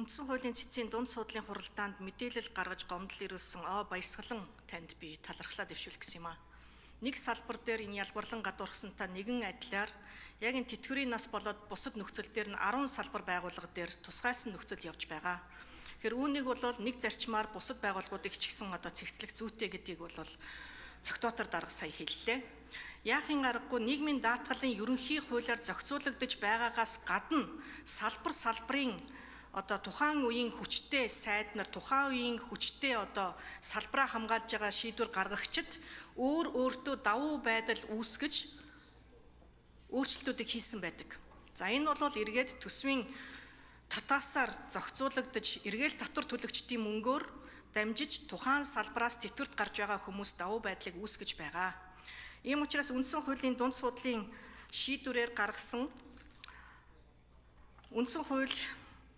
Үндсэн хуулийн цэцгийн дунд суудлын хуралдаанд мэдээлэл гаргаж гомдол ирүүлсэн Баясгалан танд би талархлаа дэвшүүлэх гэсэн юм аа. Нэг салбар дээр энэ ялгварлан гадуурхсантай нэгэн адилаар яг энэ тэтгэврийн нас болоод бусад нөхцөл дээр нь 10 салбар байгууллага дээр тусгайлсан нөхцөл явж байгаа. Тэгэхээр үүнийг бол нэг зарчмаар бусад байгууллагуудыг ч гэсэн одоо цэгцлэх зүйтэй гэдгийг бол Цогтоотор дарга сая хэллээ. Яахын аргагүй нийгмийн даатгалын ерөнхий хуулиар зохицуулагдаж байгаагаас гадна салбар салбарын одоо тухайн үеийн хүчтэй сайд нар тухайн үеийн хүчтэй одоо салбараа хамгаалж байгаа шийдвэр гаргагчид өөр өөртөө давуу байдал үүсгэж өөрчлөлтүүдийг хийсэн байдаг. За энэ бол эргээд төсвийн татаасаар зохицуулагдаж эргээл татвар төлөгчдийн мөнгөөр дамжиж тухайн салбараас тэтгэврт гарч байгаа хүмүүс давуу байдлыг үүсгэж байгаа. Ийм учраас үндсэн хуулийн дунд суудлын шийдвэрээр гаргасан үндсэн хууль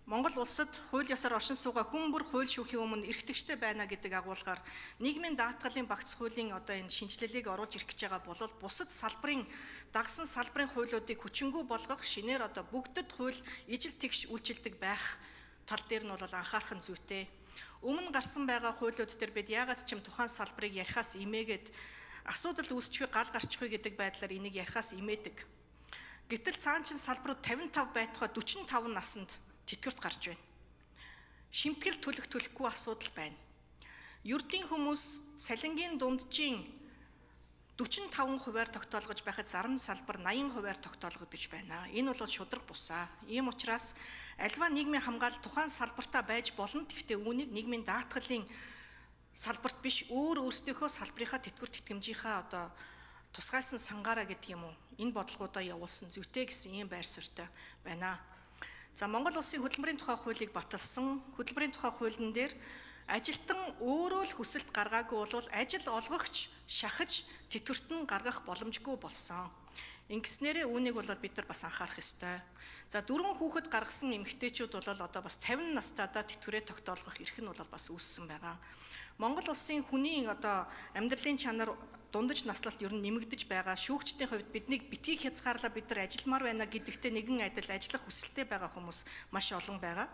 Монгол улсад хууль ёсоор оршин суугаа хүн бүр хууль шүүхийн өмнө эрхтгчтэй байна гэдэг агуулгаар нийгмийн даатгалын багц хуулийн одоо энэ шинэчлэлийг оруулж ирэх гэж байгаа бол бусад салбарын дагсан салбарын хуулиудыг хүчингү болгох шинээр одоо бүгдэд хууль ижил тэгш үйлчилдэг байх тал дээр нь бол анхаарах нь зүйтэй. Өмнө гарсан байгаа хуулиуд дээр бид яагаад ч юм тухайн салбарыг ярихаас имээгээд асуудал үүсчихгүй гал гарчихгүй гэдэг байдлаар энийг ярихаас имээдэг. Гэтэл цаан чин салбарууд 55 байтугай 45 насанд тэтгэврт гарч байна. Шимтгэл төлөх төлөхгүй асуудал байна. Ердийн хүмүүс салингийн дунджийн 45%-аар тогтоолгож байхад зарим салбар 80%-аар тогтоолгодож байна. Энэ бол шударга бусаа. Ийм учраас альва нийгмийн хамгаалалт тухайн салбартаа байж болно. Гэхдээ үүнийг нийгмийн даатгалын салбарт биш өөр өөрсдийнхөө салбарынхаа тэтгэвэр тэтгэмжийнхаа одоо тусгайлсан сангаараа гэдэг юм уу? Энэ бодлогоудаа явуулсан зүйтэй гэсэн ийм байр суурьтай байна. За Монгол улсын хөдөлмөрийн тухай хуулийг баталсан. Хөдөлмөрийн тухай хуулийн дээр ажилтан өөрөө л хүсэлт гаргаагүй бол ажил олгогч шахаж тэтгэврт нь гаргах боломжгүй болсон. Ингэснээрээ үүнийг бол бид нар бас анхаарах ёстой. За дөрвөн хүүхэд гаргасан эмэгтэйчүүд бол одоо бас 50 настайдаа тэтгэврээ тогтоолгох эрх нь бол бас үүссэн байгаа. Монгол улсын хүний одоо амьдралын чанар дундаж наслалт ер нь нэмэгдэж байгаа. Шүүгчдийн хувьд биднийг битгий хязгаарлаа бид нар ажилламаар байна гэдэгтээ нэгэн адил ажиллах хүсэлтэй байгаа хүмүүс маш олон байгаа.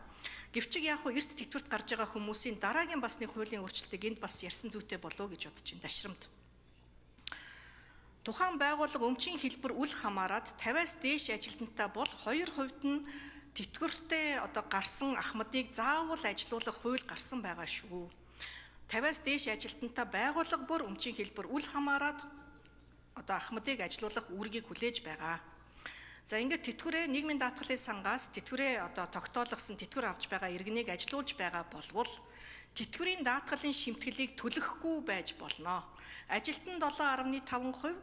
Гэвч яг хуу эрт тэтгэврт гарч байгаа хүмүүсийн дараагийн бас нэг хуулийн өөрчлөлтийг энд бас ярьсан зүйтэй болов гэж бодож байна. Дашрамт. Тухайн байгууллага өмчийн хэлбэр үл хамааран 50-аас дээш ажилтнтай бол 2% нь тэтгэвртэй одоо гарсан ахмадыг заавал ажилуулах хууль гарсан байгаа шүү. 50-аас дээш ажилтнтай байгууллага бүр өмчийн хэлбэр үл хамааран одоо ахмадыг ажилуулах үүргийг хүлээж байгаа. За ингээд тэтгэврээ нийгмийн даатгалын сангаас тэтгэврээ одоо тогтоолгосон тэтгэвэр авч байгаа иргэнийг ажилуулж байгаа болвол тэтгэврийн даатгалын шимтгэлийг төлөхгүй байж болно. Ажилтан 7.5%,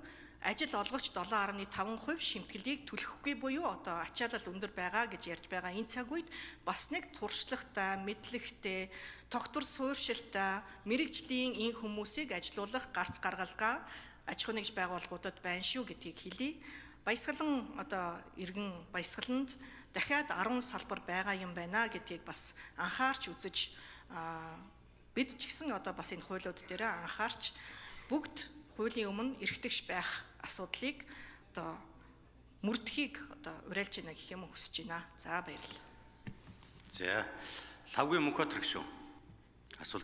ажил олгогч 7.5% шимтгэлийг төлөхгүй буюу одоо ачаалал өндөр байгаа гэж ярьж байгаа энэ цаг үед бас нэг туршлагатай, мэдлэгтэй, тогтвор суурьшилтай, мэрэгжлийн энэ хүмүүсийг ажилуулах гарц гаргалгаа аж ахуй нэгж байгууллагуудад байна шүү гэдгийг хэлье. Баясгалан одоо иргэн баясгаланд дахиад 10 салбар байгаа юм байна гэдгийг бас анхаарч үзэж бид ч гэсэн одоо бас энэ хуулиуд дээр анхаарч бүгд хуулийн өмнө эрхтгч байх асуудлыг одоо мөрдөхийг одоо уриалж байна гэх юм хүсэж байна. За баярлалаа. За Лавгүй Мөнхбаатар гишүүн. Асуулт